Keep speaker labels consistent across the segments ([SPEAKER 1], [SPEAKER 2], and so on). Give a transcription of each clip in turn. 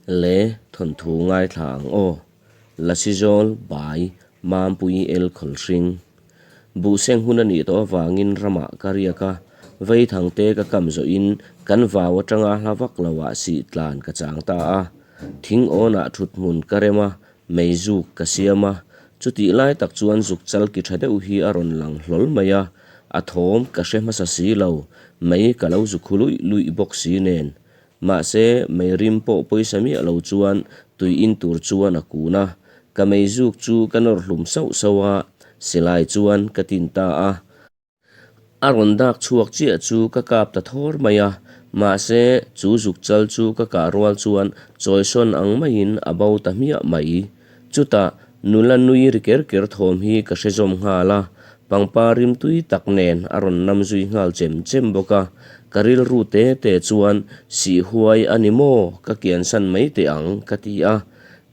[SPEAKER 1] Le thawnthu ngaithla ang aw. Lasizawl bai Mampui el khawlhring. Buhseng hun a nih tawh avangin ramah ka riak a, Veithangte ka kam zawhin kan vau atanga hla vak loah sih tlan ka chang ta a. Thing awnah thut hmun ka rem a, mei zuk ka siam a. Chutih lai tak chuan zuk chal ki tha deuh hi a rawn lang hlawl mai a, a thawm ka hre hmasa si lo, mei ka lo zu khu luih luih bawk si nen. Mahse, mei rim pawh pawisa miah lo chuan tui in tur chuan a kun a, ka mei zuk chu ka nawr hlum sauh sauh a, silai chuan ka tin ta a. A rawn dak chhuak chiah chu ka kap ta thawr mai a, mahse, chu zuk chal chu ka kah rual chuan chawisawn ang maiin a bo ta hmiah mai. Chutah, nula nui ri ker ker thawm hi ka hre zawm nghal a, pangpar rim tui tak nen a rawn nam zui nghal chem chem bawk a. Ka rilru te te chuan, Sih huai a ni maw? Ka kiansan mai teh ang, ka ti a.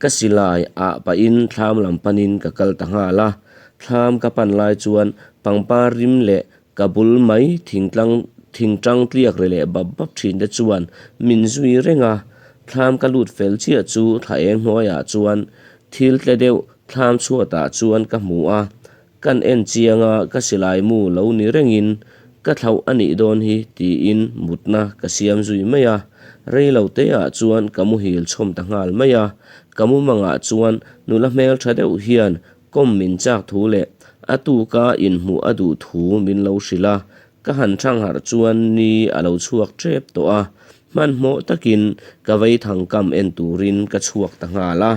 [SPEAKER 1] Ka silai ah pahin thlam lam panin ka kal ta nghal a. Thlam ka pan lai chuan pangpar rim leh ka bul mai thingtlang thingtang tliak ri leh bap bap thin te chuan min zui reng a. Thlam ka lut fel chiah chu thla eng hnuaiah chuan thil tle deuh thlam chhuatah chuan ka hmu a, kan en chiang a ka silai mu lo ni rengin ka thlauh a nih dawn hi tiin mutna ka siam zui mai a, rei lo te ah chuan ka muhil chhawm ta nghal mai a, ka mumangah chuan nula hmeltha deuh hian kawm min chak thu leh a tuka inhmuh a duh thu min lo hrilh a, Ka han thang harh chuan ni a lo chhuak tep tawh a, hmanhmawh takin ka vei thang kam en turin ka chhuak ta nghal a.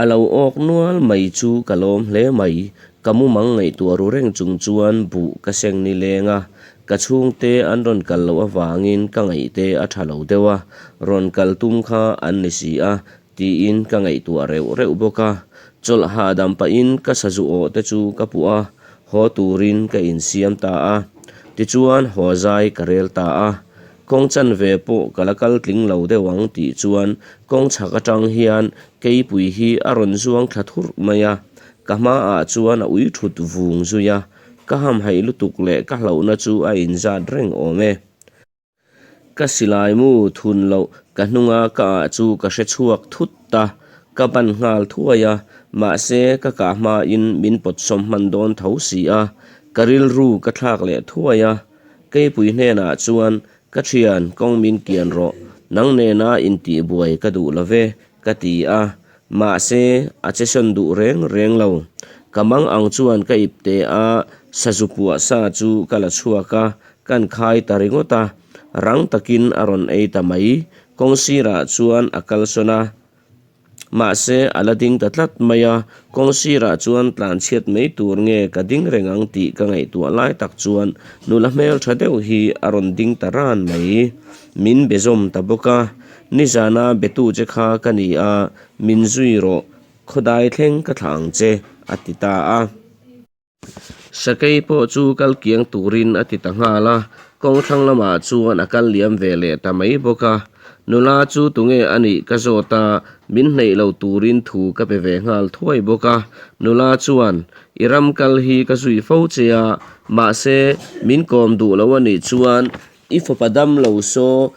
[SPEAKER 1] A lo awk nual mai chu ka lawm hle mai, ka mumang ngaihtuah ru reng chung chuan buh ka seng ni leng a, ka chhungte an rawn kal loh avangin ka ngaihte a tha lo deuh a, rawn kal tum kha an ni si a, tiin ka ngaihtuah reuh reuh bawk a, chawlh hahdam pahin ka sazu awh te chu ka puh a, haw turin ka insiam ta a, tichuan haw zai ka rel ta a, kawng chanve pawh ka la kal tling lo deuh ang tih chuan kawng chhak atang hian keipui hi a rawn zuang thla thurh mai a, ka hmaah chuan a ui thut vung zui a, ka hamhaih lutuk leh ka hlauhna chu a inzat reng awm e. Ka silai mu thun loh ka hnunga ka ah chu ka hre chhuak thut ta, ka ban nghal thuai a, mahse ka kah hmain min pawt sawm hman dawn tho si a, ka rilru ka thlak leh thuai a. Keipui hnenah chuan ka thian kawng min kian rawh, nang nena intihbuai ka duh lo ve, ka ti a, Mahse, a che sawn duh reng reng lo. Ka mang ang chuan ka ip te a, sazu puah sa chu ka la chhuak a, kan khai ta ringawt a. Rang takin a rawn ei ta mai. Kawng sirah chuan a kal sawn a. Mahse, a la ding ta tlat mai a. Kawng sirah chuan tlan chhiat mai tur nge ka ding reng ang tih ka ngaihtuah lai tak chuan nula hmeltha deuh hi a rawn ding ta ran mai. Min be zawm ta bawk a. Nizana betu che kha ka ni a, min zui rawh, khawdai thleng ka thlah ang che, a ti ta a. Sakei pawh chu kal kiang turin a ti ta nghal a, kawng thlang lamah chuan a kal liam ve leh ta mai bawk a. Nula chu tunge a nih ka zawt a, min hneih lo turin thu ka pe ve nghal thuai bawk a. Nula chuan, I ram kal hi ka zui fo che a, mahse, min kawm duh lo a nih chuan i fapa dam lo saw,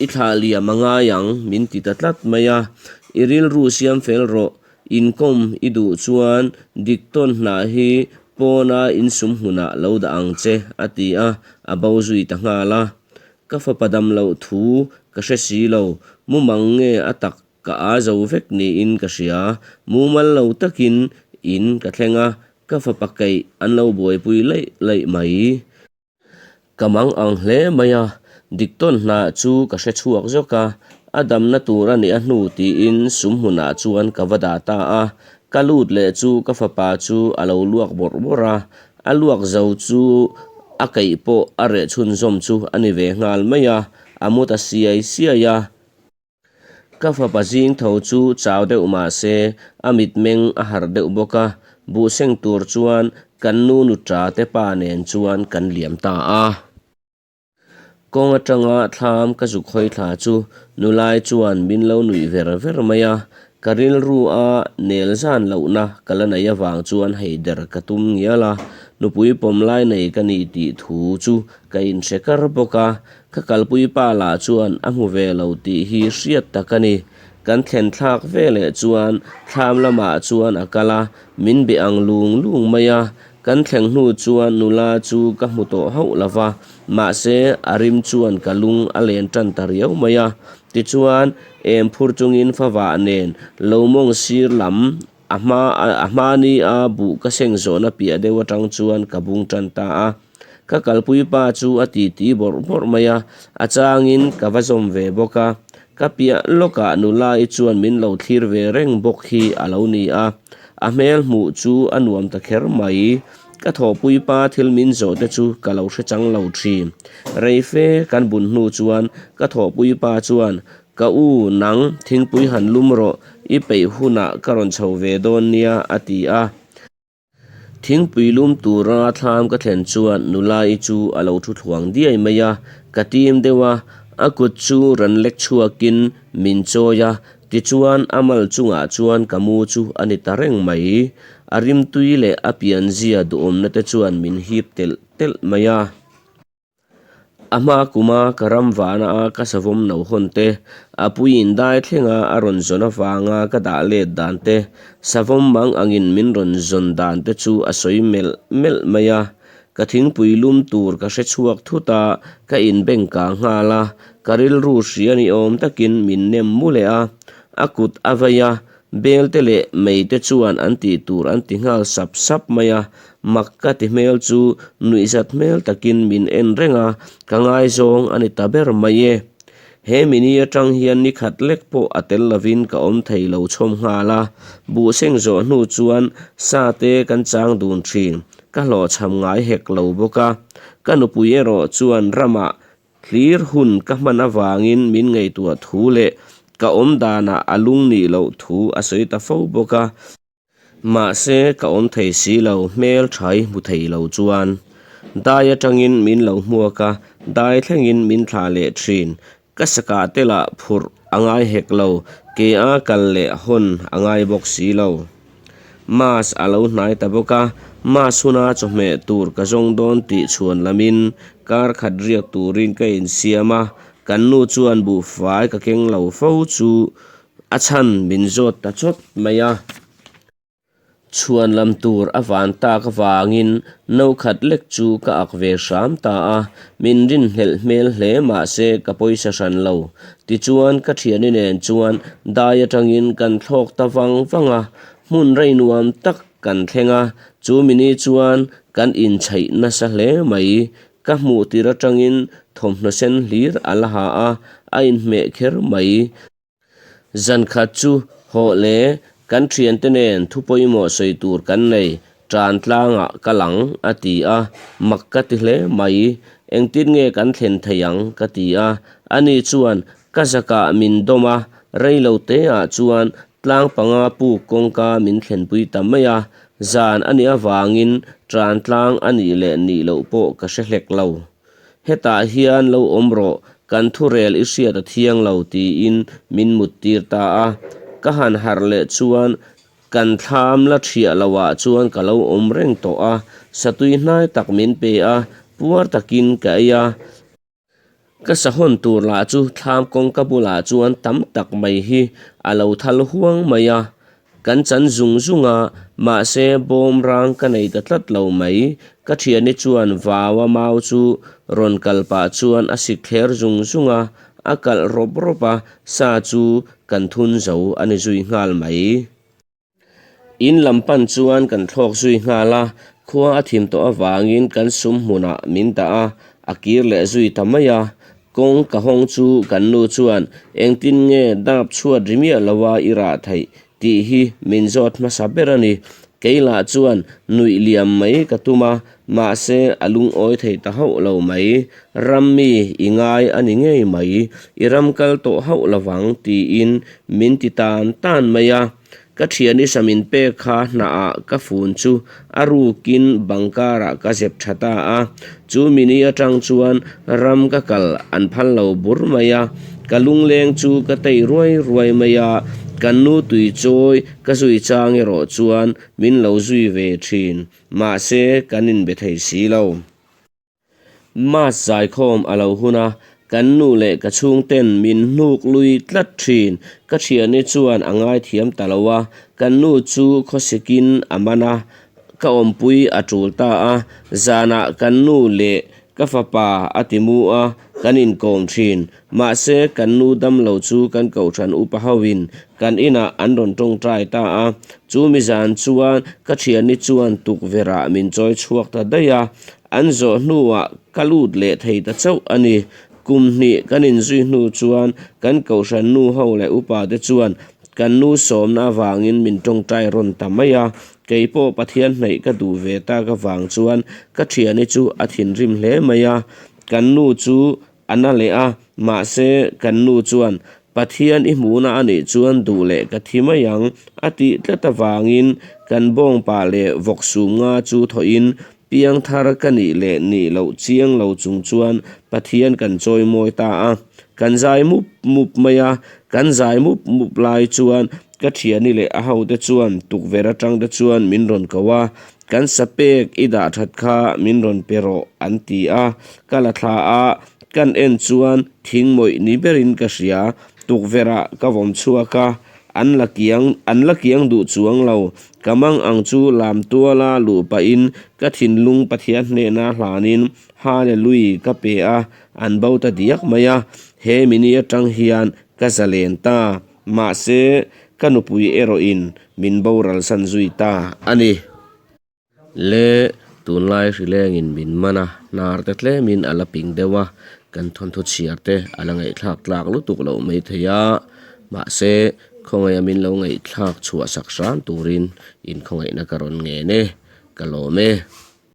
[SPEAKER 1] I thlah liam a ngai ang, min ti ta tlat mai a. I rilru siam fel rawh, inkawm i duh chuan dik tawn hnah hi pawna insum hmunah lo dah ang che, a ti a, a bo zui ta nghal a. Ka fapa dam loh thu ka hre si lo, mumang nge a tak ka aa zo vek niin ka hria. Mumal lo takin in ka thleng a, ka fapa keih an lo buaipui laih laih mai. Ka mang ang hle mai a, Diktawn hnah chu ka hre chhuak zawk a, a damna tur a nih a hnu tiin sum hmunah chuan ka va dah ta a, ka lut leh chu ka fapa chu a lo luak bawrh bawrh a, a luak zo chu a keih pawh a reh chhunzawm chu a ni ve nghal mai a, a mu ta siai siai a. Ka fapa zing tho chu chau deuh mah se a mitmeng a harh deuh bawk a, buhseng tur chuan kan nu nuṭa te pa nen chuan kan liam ta a. Kawng atanga thlam ka zuk hawi thla chu nulai chuan min lo nuih ver ver mai a, ka rilru a nel zan lohna ka la nei avang chuan hei der ka tum ngial a, nupui pawm lai nei ka ni tih thu chu ka inhre kar bawk a. Ka kalpui pa lah chuan a hmu ve lo tih hi hriat tak a ni. Kan thlen thlak veleh chuan thlam lamah chuan a kal a, min be ang lung lung mai a. Kan thleng hnu chuan nula chu ka hmu tawh hauh lo va, mahse a rim chuan ka lung a len tan ta riau mai a. Tichuan, em phur chungin favah nen lo mawng sir lam a hma a hmani a buh ka seng zawhna piah deuh atang chuan ka bung tan ta a. Ka kalpui pa chu a titi bawrh bawrh mai a, a changin ka va zawm ve bawk a. Ka piah lawkah nula-i chuan min lo thlir ve reng bawk hi a lo ni a, a hmel hmuh chu a nuam ta kher mai. Ka thawhpui pa thil min zawh te chu ka lo hre chang lo thin. Rei fe kan bun hnu chuan ka thawhpui pa chuan, Ka u, nang, thingpui han lum rawh, i peih hunah ka rawn chho ve dawn nia, a ti a. Thingpui lum tura thlam ka thlen chuan nula-i chu a lo thu thluang diai mai a, ka tim deuh a, a kut chu rawn lek chhuakin min chawi a, tichuan a mal chungah chuan ka mu chu a ni ta reng mai. A rimtui leh a pianzia duhawmna te chuan min hip telh telh mai a. A hma kuma ka ram vana a ka savawm no hawn te, a puiin dai thlenga a rawn zawn avanga ka dah let dan te, savawm mang angin min rawn zawn dan te chu a sawi melh melh mai a. Ka thingpui lum tur ka hre chhuak thut a, ka inbengkang nghal a, ka rilru hria ni awm takin min nem mu leh a, a kut a vei a, Bel te leh mei te chuan an tih tur an ti nghal sap sap mai a, mak ka ti hmel chu nuihzat hmel takin min en reng a, ka ngaizawng a ni ta ber mai e. He mini atang hian ni khat lek pawh a tel lovin ka awm thei lo chhawm nghal a, buh seng zawh hnu chuan sa te kan chang dun thin, ka hlawhchham ngai hek lo bawk a, ka nupui erawh chuan ramah Thlir hun ka hman avangin min ngaihtuah thu leh ka awm danah a lung nih loh thu a sawi ta fo bawk a. Mahse, ka awm thei si lo, hmel thai hmu thei lo chuan dai atangin min lo hmuak a, dai thlengin min thlah leh thin. Ka sakah te lah phurh a ngai hek lo, ke a kal leh hawn a ngai bawk si lo. Mass a lo hnai ta bawk a, Mass huna chawhmeh tur ka zawng dawn tih chhuan lamin kar khat riak turin ka insiam a, kan nu chuan buhfai ka keng lo fo chu a chhan min zawt ta chawt mai a. Chhuan lam tur a van tak avangin no khat lek chu ka ak ve hram ta a, min rinhlelh hmel hle mahse ka pawisa hran lo. Tichuan ka thiani nen chuan dai atangin kan thlawk ta vang vang a, hmun rei nuam tak kan thleng a, chu mini chuan kan inchhaih nasa hle mai. Ka hmuh tir atangin thawmhnaw sen hlir a la ha a, a inhmeh kher mai. Zan khat chu hawh le, kan thiante nen thu pawimawh sawi tur kan nei, tan tlangah ka lang, a ti a, mak ka ti hle mai. Engtin nge kan thlen thei ang? ka ti a. Ani chuan ka zakah min dawm a, rei lo teah chuan tlang panga puk kawngka min thlenpui ta mai a, zan a nih avangin tan tlang a nih leh nih loh pawh ka hre hlek lo. Hetah hian lo awm rawh, kan thurel i hriat a thiang lo tiin min muttir ta a. Ka han harh leh chuan kan thlam la thiah lohah chuan ka lo awm reng tawh a, satui hnai tak min pe a, puar takin ka ei a. Ka sahawn tur lah chu thlam kawngka bulah chuan tam tak mai hi a lo thal huang mai a. Kan chan zung zung a, mahse bawm rang ka nei ta tlat lo mai. Ka thiani chuan vaua mau chu rawn kal pah chuan a sik thler zung zung a, a kalh rawp rawp a, sa chu kan thun zo a ni zui nghal mai. In lam pan chuan kan thlawk zui nghal a, khua a thim tawh avangin kan sum hmunah min dah a, a kir leh zui ta mai a. Kawng ka hawng chu kan nu chuan engtin nge dap chhuat ri miah loa i rah theih tih hi min zawt hmasa ber a ni. Kei lah chuan nuih liam mai ka tum a, mahse a lungawi thei ta hauh lo mai. Ram mi i ngai a ni ngei mai, i ram kal tawh hauh lovang tiin min ti tan tan mai a. Ka thiani sa min pek kha hnahah ka fun chu a rukin bang karah ka zep tha ta a, chu mini atang chuan ram ka kal an phal lo bur mai a, ka lungleng chu ka tei ruai ruai mai a, kan nu tui chawi ka zui chang erawh chuan min lo zui ve thin, mahse kan inbe thei si lo. Mass zaikhawm a lo hun a, Kan nu leh ka chhungten min hnuk lui tlat thin. Ka thiani chuan a ngaithiam ta lo a, kan nu chu khawsikin a man a, ka awmpui a tul ta a. Zanah kan nu leh ka fapa a ti mu a, kan inkawm thin. Mahse, kan nu damlo chu kan kohhran upa hoin kan inah an rawn tawngtai ta a. Chu mi zan chuan ka thiani chuan tukverhah min chawi chhuak ta daih a. An zawh hnuah ka lut leh thei ta chauh a ni. Kum hnih kan inzui hnu chuan kan kohhran nu ho leh upa te chuan kan nu sawmna avangin min tawngtai rawn ta mai a. Kei pawh Pathian hnaih ka duh ve tak avang chuan ka thiani chu a thinrim hle mai a. Kan nu chu A na leh a, mahse kan nu chuan, Pathian i hmuhna a nih chuan duh leh ka thi mai ang, a tih tlat avangin kan bawngpa leh vawk sum nga chu thawhin piangthar ka nih leh nih loh chiang lo chung chuan Pathian kan chawi mawi ta a. Kan zai mup mup mai a, kan zai mup mup lai chuan ka thiani leh a hote chuan tukverh atang te chuan min rawn ko a, Kan sapek i dah that kha min rawn pe rawh an ti a, ka la thla a, kan en chuan thing mawih ni berin ka hria, tukverh ah ka vawm chhuak a, an la kiang an la kiang duh chuang lo, ka mang ang chu lam tuala luh pahin ka thinlung Pathian hnena hlanin Hallelui ka pe a, an bo ta diak mai a, he mini atang hian ka zalen ta. Mahse, ka nupui erawhin min boralsan zui ta a ni. Le, tunlai hrilengin min man a, hnar te tlemin a la ping deuh a, kan thawnthu chhiar te a la ngaihthlak tlak lutuk loh mai thei a. Mahse, khawngaih a min lo ngaihthlak chhuah sak hram turin inkhawngaihna ka rawn ngen e, ka lawm e.